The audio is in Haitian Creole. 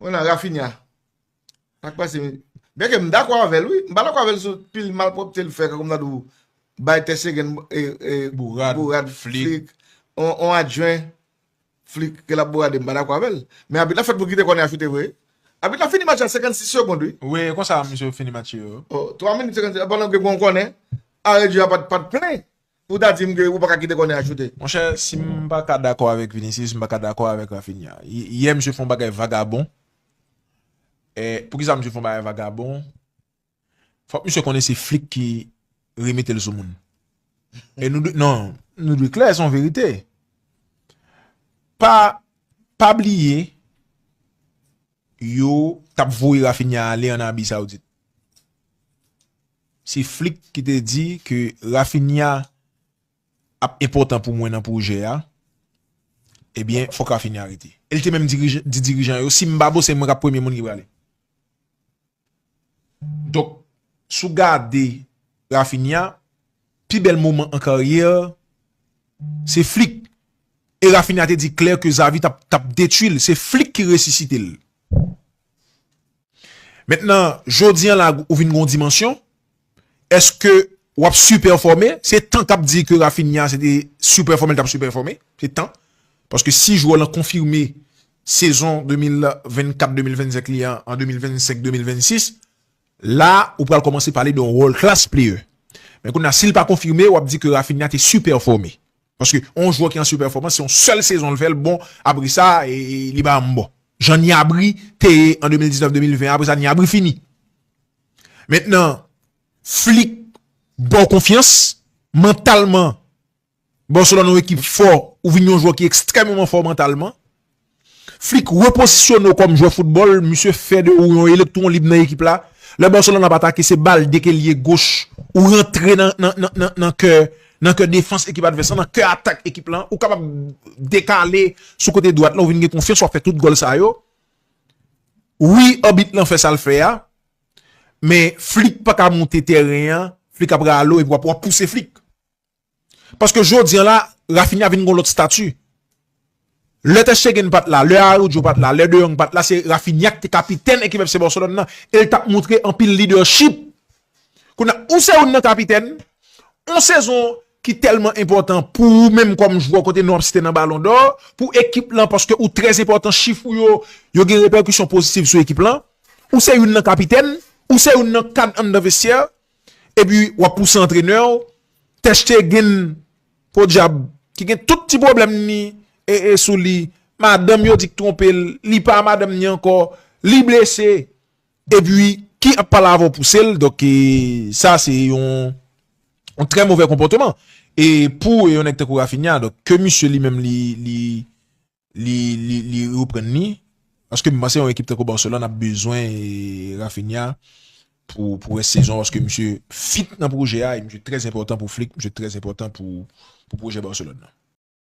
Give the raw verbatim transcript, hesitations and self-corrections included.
Mwen la, Rafinha. Sa k pase? Byenke m dakò avè l, wi. M pa dakò avè l sou pil malpwòpte l fè, kòm nan dou bay Ter Stegen, e, e, Bourad, Bourad, Flick. Flick, on, on adjwen Flick ke l ap bourade, m pa dakò avè l. Men abit la fèt pou kite kònè a choute vre. Abit la fini match la senkannsis segonn, wi. Wi, konsa misye fini match yo. Oh, twa minit senkannsis, pandan ke gon kònè, arè jwe a pa t, pa t plen. Ou ta di m ke ou pa ka kite kònè a choute. Monchè, si m pa ka dakò avèk Vinicius, m pa ka dakò avèk Rafinha. Y- Yè, misye fè yon bagay vagabon. E poukisa misye fè yon bagay vagabon? Fòk misye konnen se Flick ki remete l sou moun. E nou dwe, non, nou dwe klè, se yon verite. Pa, pa bliye, yo t ap voye Rafinha ale an Arabi Saoudit. Se Flick ki te di ke Rafinha ap enpòtan pou mwen nan pwojè a, ebyen, fòk Rafinha rete. E l te menm dirije, di dirijan yo, si Mba bo, se mwen k ap premye moun ki prale. Donk, si w gade Rafinha, pi bèl moman an karyè, se Flick. E Rafinha te di klè ke Xavi t ap, t ap detwi l. Se Flick ki resisite l. Mentnan, jodi an la, ou vin gen yon dimansyon. Èske w ap sipèfòme? Se tan k ap di ke Rafinha se te sipèfòme, l t ap sipèfòme. Se tan. Paske si jwè w lan konfime sezon de mil vennkat de mil vennsenk li an, an de mil vennsenk de mil vennsis, la, ou pral kòmanse pale de yon world class player. Men kounye a, si l pa konfime, w ap di ke Rafinha te sipèfòme. Paske yon jwè ki an sipèfòmans, se yon sèl sezon l fè l bon, apre sa, e, e, li pa janm bon. Jan Gnabry te ye an de mil diznèf de mil ven, apre sa, Gnabry fini. Mentnan, Flick ba w konfyans, mantalman, Barcelona yon ekip fò, ou vin yon jwè ki ekstrèmeman fò mantalman. Flick repozisyone w kòm jwè foutbòl, misye fè de ou yon elektwon lib nan ekip la. Lè Barcelona ap atake, se bal de ke lye goch, ou rantre nan, nan, nan, nan, nan kè, nan kè defans ekip advès lan, nan kè atak ekip lan, ou kapab dekale sou kote dwat lan, ou vin gen konfyans, w ap fè tout gòl sa yo. Wi, abit lan fè sa l fè a, men Flick pa ka monte tèren an, Flick ap rale w epi w ap, w ap pouse Flick. Paske jodi an la, Rafinha vin gon lòt stati. Lè Ter Stegen pa t la, lè Araujo pa t la, lè De Jong pa t la, se Rafinha ki te kapitèn ekip F C Barcelone nan, e l t ap montre anpil leadership. Kounye a, ou se youn nan kapitèn, yon sezon ki tèlman enpòtan pou ou menm kòm jwè kote non w ap site nan Ballon d'Or, pou ekip lan, paske ou trè enpòtan, chif ou yo, yo gen repèkisyon pozitiv sou ekip lan. Ou se youn nan kapitèn, ou se youn nan kad anndan vestyè, epi w ap pouse antrenè w, Ter Stegen, podyab, ki gen tout ti pwoblèm ni e, e sou li, madanm yo di k twonpe l, li pa madanm ni ankò, li blese, epi ki ap pale avè w pouse l, donk e, sa se yon, yon trè movè konpòteman. E pou yon nèg tankou Rafinha, donk ke misye li menm li, li, li, li, li reprann li. Paske m panse yon ekip tankou Barcelone ap bezwen e, Rafinha pou, pou rès sezon, paske misye fit nan pwojè a, e misye trè enpòtan pou Flick, misye trè enpòtan pou, pou pwojè Barcelone nan.